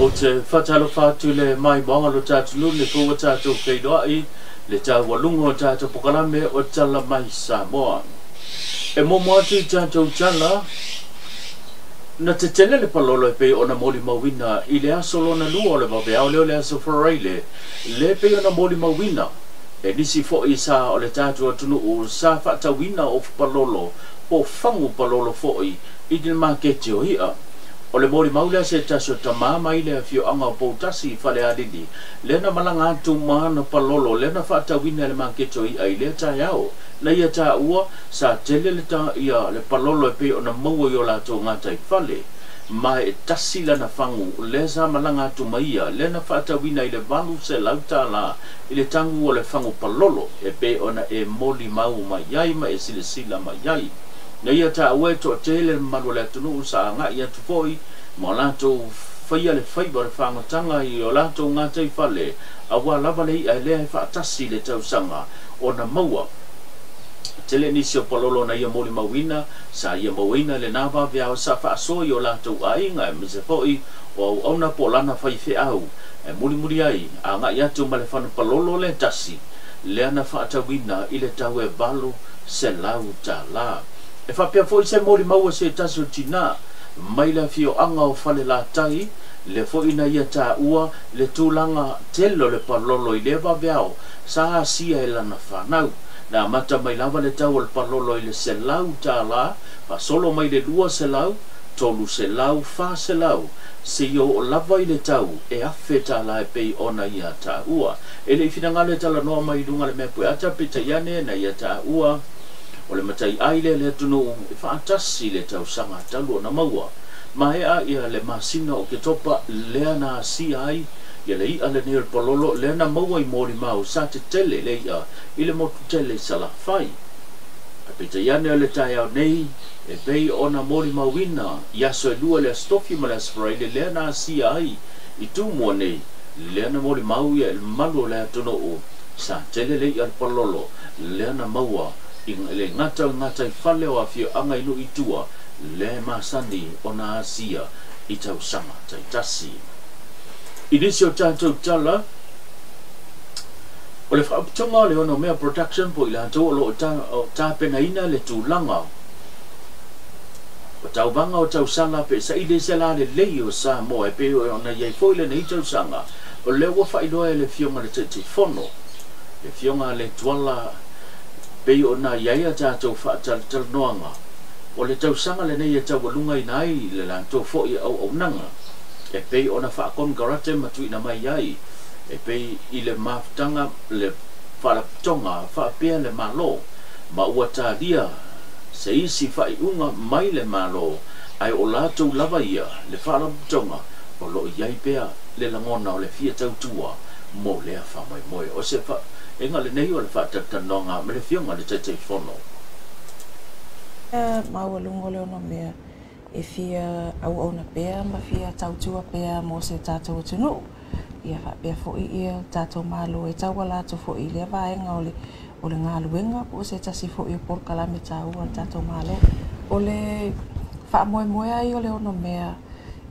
Ou te faatalofa atu i le maimoaga o lo tatou nuu le fou ua tatou feiloai le taualuga o tatou polokalame o Tala Mai Samoa. E muamua atu i tatou tala na tetele le palolo e pei ona molimauina i le aso lona lua o le vaveao lea o le aso Faraile le pei ona molimauina e nisi foi sa o le tatou atunuu sa faatauina ofu palolo po o fagu palolo foi i le maketi o i'a. O le molimau lea se tasi o tamā mai le afioaga o Poutasi i Falealili lea na malaga atu ma ana palolo lea na faatauina i le maketi o i'a i lea taeao. Na ia taua sa tele le ta ia le palolo e pei ona maua i o latou gataifale ma e tasi lana fagu lea sa malaga atu ma ia lea na faatauina i le $800 i le tagu o le fagu palolo e pei ona e molimau mai ai ma e silasila mai ai. Na ia taua e toatele le mamalu o le atunuu sa agai atu foi ma latou faia le faiva o le fagotanga i o latou gataifale auā lava le i'a lea e faatasi i le tausaga ona maua. Tele nisi o palolo na ia molimauina sa ia mauaina lenā vaveao sa faasoa i o latou aiga aemaise foi o auauna po o lana faifeau e mulimuli ai agai atu ma le fana palolo le tasi lea na faatauina i le tau e $800. E faapea foi se molimau a se tasi o tinā mai le afioaga o Falelatai lea foi na ia taua le tulaga tele o le palolo i lea vaveao sa asia e lana fanau. Na amata mai lava le tau o le palolo i le $100, faasolo mai le 200, 300, 400, seia oo lava i le tau e $1,000 e pei ona ia taua. E le i finagalo e talanoa mai i luga o le mea pueata peitai ane na ia taua o le mataiai lea le atunuu e faatasi le tausaga talu ona maua. Maea ia le masina o Oketopa lea na asia ai ia le i'a lenei o le palolo lea na maua i molimau sa tetele le i'a i le motu tele i Salafai. Ae peitai ane o le taeao nei e pei ona molimauina i aso e lua le Aso Tofi ma le Aso Faraile lea na asia ai i Tumua nei lea na molimau ia i le mamalu o le atunuu sa tele le i'a o le palolo lea na maua i le gata o le gataifale o afioaga i nuu i tua lea e masani ona asia i tausaga taitasi. I nisi o tatou tala, o le faaputoga o le Onomea Production po o i latou o lo o tapenaina le tulaga o tauvaga o tausala pe saili se lalelei o Samoa e pei ona i ai foi lenei tausaga, o lea ua faailoa e le Afioga i le Taitaifono, le Afioga a Letuala, pei ona i ai a tatou faatalatalanoaga, o le tausaga lenei e taualugaina ai le latou foi auaunaga e pei ona faakonekarate ma tuuina mai ai e pei i le mafutaga le faalapotopotoga faapea le Malo ma ua talia se isi faaiuga mai le Malo ae o latou lava ia le faalapotopotoga o lo o i ai pea le lagona o le fia tautua mo lea faamoemoe. O se faaiuga lenei o le faatalatalanoaga ma le Afioga i le Taitaifono. Maualuga o le onomea e fia auauna pea ma fia tautua pea mo se tatou atunuu. Ia faapea foi ia tatou Malo e tauala atu foi i lea vaega o le galuega po o se tasi foi o polokalame taua a le tatou Malo. O le faamoemoe ai o le onomea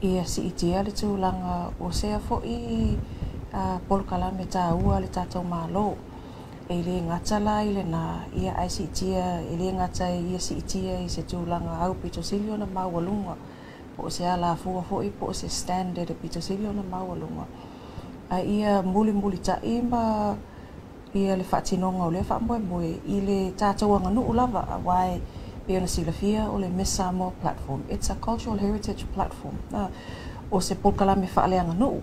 ia siitia le tulaga o sea foi polokalame taua a le tatou Malo. E le gata la i lenā, ia ae siitia, e le gata ia siitia i se tulaga aupito sili ona maualuga, po o se alafua foi po o se standard e pito sili ona maualuga, ae ia mulimulita'i ma ia le faatinoga o lea faamoemoe i le tatou aganuu lava, aua e pei ona silafia o le Miss Samoa platform, it's a cultural heritage platform, o se polokalame faaleaganuu,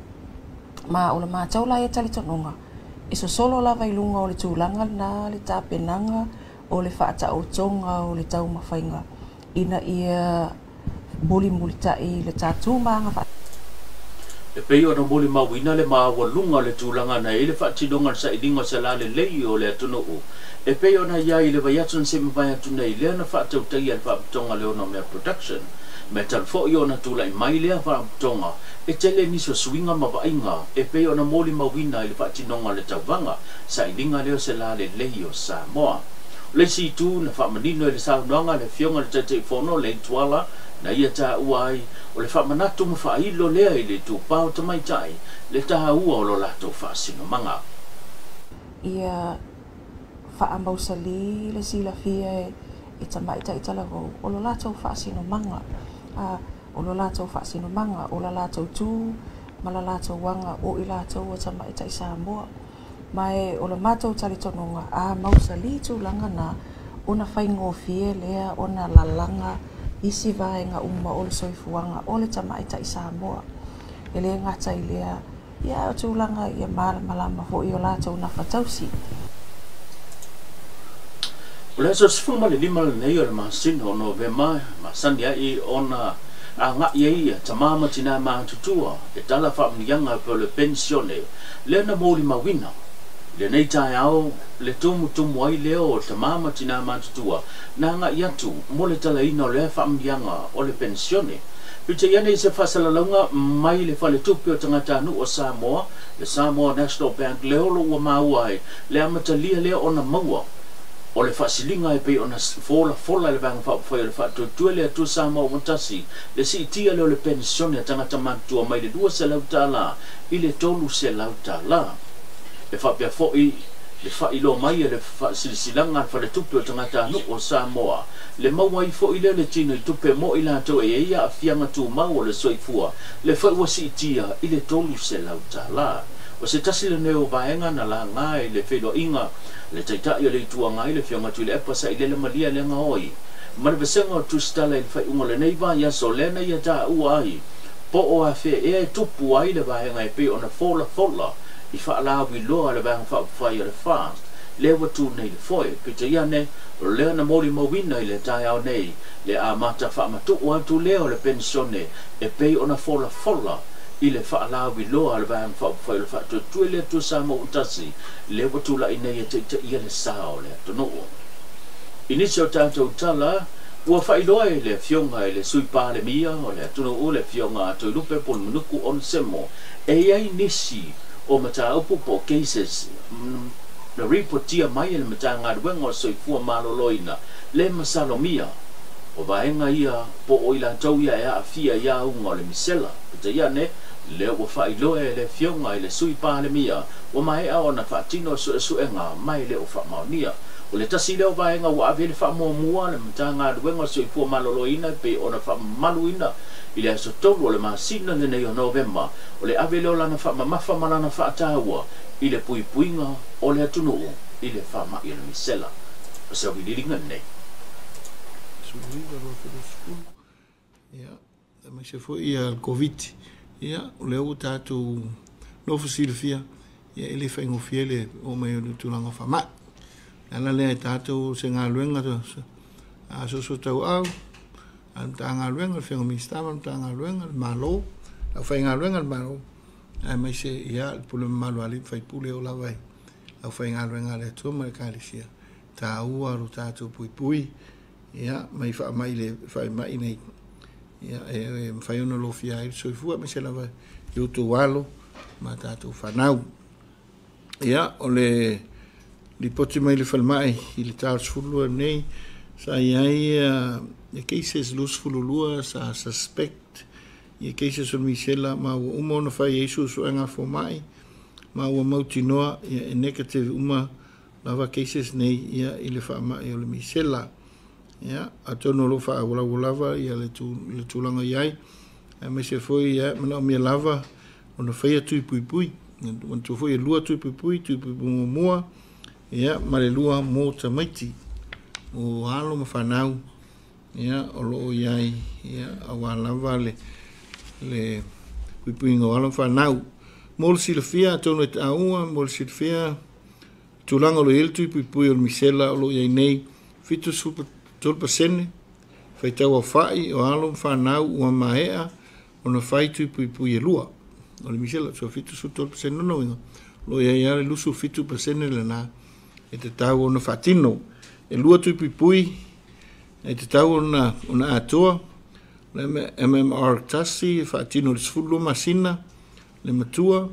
ma o le matou la ia talitonuga, e sosolo lava i luga o le tulaga lenā le tapenaga o le faataotoga o le taumafaiga ina ia mulimulita'i le tatou ma E pei ona molimauina le maualuga o le tulaga na i ai le faatinoga o le sailiga o se lalelei o le atunuu e pei ona i ai i le vaiaso na se i mavae atu nei lea na faatautaia e le Faalapotopotoga a le Onomea Production ma e talu foi ona tulai mai lea faalapotopotoga e tele nisi o suiga ma vaaiga e pei ona molimauina i le faatinoga o le tauvaga sailiga lea o se lalelei o Samoa. O le isi itu na faamanino i le saunoaga a le Afioga i le Taitaifono Lane Tuala na ia taua ai o le faamanatu ma faailo lea i le itupa o tamaitai le taua o lo latou faasinomaga. Ia faamausalī le silafia e tamaitai talavou o lo latou faasinomaga, a o lo latou faasinomaga, o la latou tu ma la latou aga o i latou o tamaitai Samoa. Ma e o le matou talitonuga a mausalī tulaga na ona faigofie lea ona lalaga isi vaega uma o le soifuaga o le tamaitai Samoa. E le gata i lea, ia o tulaga ia malamalama foi o latou nafatausi. O le aso 15 lenei o le masina o Novema, masani ai ona agai ai ia tamā ma tinā matutua e tala faamanuiaga po o le penisione lea na molimauina i lenei taeao le tumutumu ai lea o tamā ma tinā matutua na agai atu mo le talaina o lea faamanuiaga o le penisione. Peitai ane i se faasalalauga mai le Faletupe o Tagatanuu o Samoa, le Samoa National Bank, lea o lo o ua maua ai le amatalia lea ona maua o le faasiliga e pei ona folafola e le Vaega Faaupufai o le Faatuatua i le Atua Samoa ua tasi le siitia lea o le penisione a tagata matutua mai le $200 i le $300. E faapea foi le faailoa mai e le faasilasilaga a le Faletupe o Tagatanuu o Samoa le maua ai foi lea o le tinoitupe mo i latou e i ai aafiaga tumau o le soifua le foi ua siitia i le $300. O se tasi lenei o vaega na laga i le feiloaiga a le Taitai o le Itu Agai, le Afioga Tuilaepa Sailele Malielegaoi, ma le vasega o Tusitala i le faaiuga o lenei vaiaso lea na ia taua ai po o afea ea e tupu ai le vaega e pei ona folafola i faalauiloa a le Vaega Faaupufai o le FAST lea ua tu nei le foe. Peitai ane, o lea na molimauina i le taeao nei le amata faamatuu atu lea o le penisione e pei ona folafola i le faalauiloa a le Vaega Faaupufai o le Faatuatua i le Atua Samoa ua tasi lea ua tulai nei e taitaia le sa o le atunuu. I nisi o tatou tala, ua faailoa e le Afioga i le Sui Palemia o le atunuu, le Afioga a Toelupe Polemunuku Onesemo, e i ai nisi o mataupu po o cases na ripotia mai e le Matagaluega o le Soifua Maloloina le masalomia o vaega ia po o i latou ia e aafia i auga o le misela. Peitai ane, lea ua faailoa e le Afioga i le Sui Palemia ua maea ona faatino suesuega ma e le o faamaonia. O le tasi lea o vaega ua ave i ai le faamuamua a le Matagaluega o le Soifua Maloloina e pei ona faamamaluina i le aso 3 o le masina lenei o Novema, o le ave lea o lana faamamafa ma lana faataua i le puipuiga o le atunuu i le faamai o le misela. O se auiliiliga lenei. 19 2020, ia, aemaise foi ia le Koviti, ia, o lea ua tatou nofo silafia, ia, e le faigofie le oo mai o le tulaga o faamai. O le ala lea e tatou se galuega a soosoo tauau a le Matagaluega, le Afioga Minisita ma le Matagaluega, le Malo, le aufaigaluega a le Malo, aemaise ia le pule mamalu a alii ma faipule o lava i aufaigaluega a le Atua ma le Ekalesia, taua lo tatou puipui ia mai faamai le faimai nei ia e mafai ona lofia ai le soifua aemaise lava i outou alo ma tatou fanau. Ia, o le lipoti mai le falemai i le ta o le 12 nei, sa i ai ia cases 22 sa suspect ia cases o le misela, ma ua uma ona fai ai suesuega a fomai ma ua mautinoa ia e negative uma lava cases nei ia i le faamai o le misela. Ia, atonu o lo o faaauau lava ia le tulaga i ai, aemaise foi ia manaomia lava ona faia tui puipui. Manatua foi e 2 tui puipui, tui puipui muamua ia ma le 2 mo tamaiti, mo alo ma fanau ia o lo o i ai ia aua lava le puipuiga o alo ma fanau. Mo le silafia, atonu e taua, mo le silafia tulaga o lo o i ai le tui puipui o le misela o lo o i ai nei, 73% faitau aofai o alo ma fanau ua maea ona fai tui puipui e 2 o le misela, so 73% lona uiga o lo o i ai lava le 27% lena e tatau ona faatino. E 2 tui puipui e tatau ona atoa, le MMR 1 e faatino i le 12 masina le matua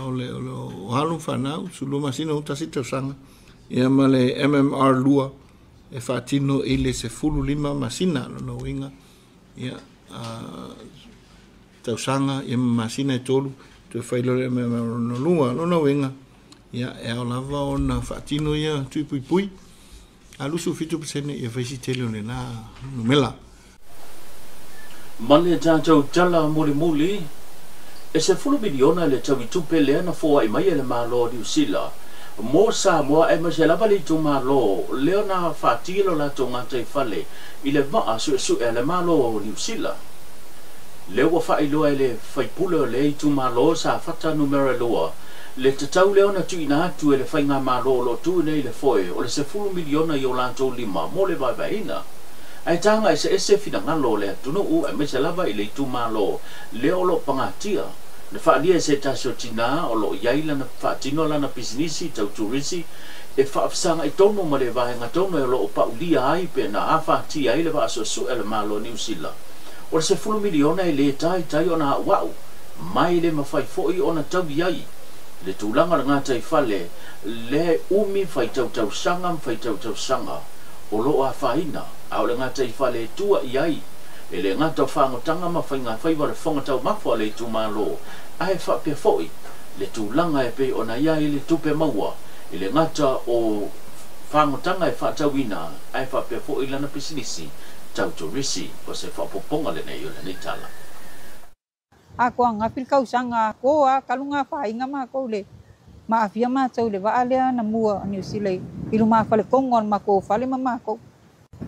o le alo ma fanau, 12 masina o tasi tausaga, Ia ma le MMR 2 e faatino i le 15 masina. Lona uiga, ia, tausaga ia ma masina e 3 toe fai loa le MMR lona lua. Lona uiga, ia, e ao lava ona faatino ia tui puipui. A 27% ia faisi tele o lena numera. Ma le tatou tala mulimuli, e 10 miliona le tauitupe lea na foai mai e le Malo o Niu Sila mo Samoa e ma se lava le itumalo lea na faatilo latou gataifale i le vaa suesue a le Malo o Niu Sila. Lea ua faailoa e le faipule o le itumalo Safata numera 2 le tatau lea ona tuuina atu e le faigamalo o loo tu nei le foe o le 10 miliona i o latou lima mo le vaevaeina. Ae taga eseese finagalo o le atunuu aemaise lava i le itumalo lea o loo pagatia. Na faalia e se tasi o tinā o loo iai lana faatino lana pisinisi tau turisi e faafesagai tonu ma le vaega tonu e o loo paulia ai pe na afatia ai le vaasuasue a le Malo o Niu Sila. O le 10 miliona e lē taitai ona auau mai le mafai foi ona taui ai le tulaga o le gataifale le umi faitautausaga ma faitautausaga o loo afaina, a o le gataifale e tua i ai e le gata o fagotaga ma faigafaiva o le fofoga taumafa o le itumalo, ae faapea foi le tulaga e pei ona iai le tupe maua i le gata o fagotaga e faatauina, ae faapea foi lana pisinisi tau turisi. O se faapopoga lenei o lenei tala. A ko anga pil kausanga ko a kalunga fa inga ma ko le ma afia ma tau le va le na mua ni sile ilu ma fale kongo ma ko fale ma ma ko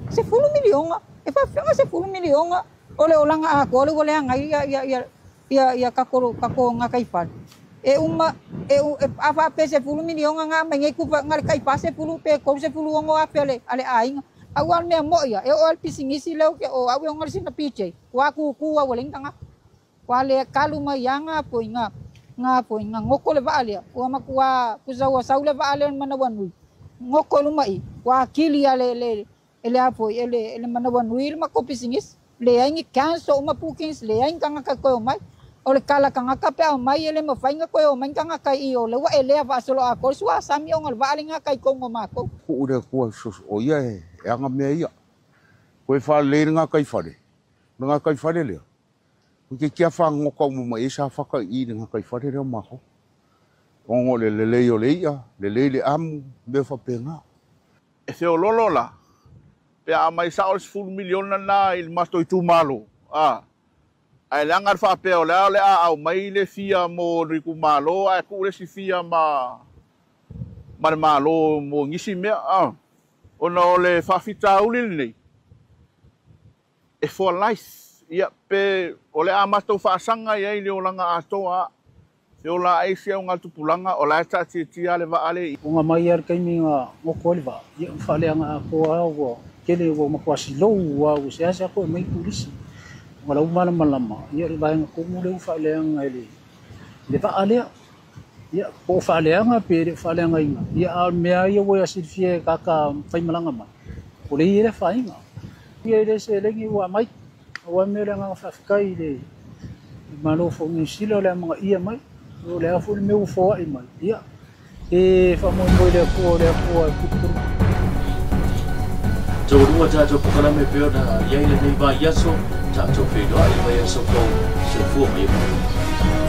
se fulu milionga e fa fa se fulu milionga ole olanga a ko le ole anga ia ia ia ia ia kako kako nga kai fa e uma e a fa pe se fulu milionga nga ma ngai ku nga kai fa se fulu pe ko se fulu ngo a pe le ale a inga a wa me mo ia e o al pisingisi le ke o a we ngo sina piche wa ku ku wa le nga wa le kalu ma yanga po inga nga po inga ngoko le vaale wa makua kuzawa saule vaale mana wanui ngoko lu mai wa kili ale le ele apo ele ele mana wanui ma ko pisingis le aingi canso uma pukins le aingi kanga ka ko mai o le kala kanga ka pe mai ele ma fainga ko o mai kanga ka i o le wa ele va solo a ko suа sami o ngal vaale nga kai ko ma ko ku ure ku o ia e anga me ia ko e fa le nga kai fale nga kai fale le o ke kia wha ngoka umu mai e sa whaka i ngā kai whare reo mako. Ongo le lelei o le ia, lelei le amu, mea whapenga. E whiololo la, pe a mai sa o le 10 miliona na i le mato i tūmalo. Ai le anga whapea o le ao le a au mai le fia mo riku malo, ai ku le si fia ma le malo mo ngisi mea. Ona o le whawhita uli nei. E for life. Ia pe o le a matou faasanga ia i le olaga atoa e ola ai sia o ngā tupulaga o la e taatiatia le vaale. O ngā mai ar kaimi ngā ngoko le vaa ia whaaleanga a koa ua kele ua makuasilou ua ua se ase ako e mai pulisi. O lau malamalama ia le vaenga komu le u whaaleanga e le vaa lea. Ia po whaaleanga pe le whaaleanga inga. Ia a mea ia ua ia silfie kaka whaimalanga mai. O le i le whainga. Ia le se lengi ua mai. Ua mea le ngā whawhikai le malo fo Niu Sila le mga ia mai, o le afu le mea ua i mai. Ia, e whamoe le akua le akua e pupuru. Tōrua tātou pokalame peo na iai le nei vai aso, tātou whenua i vai aso kou, se fua mai e.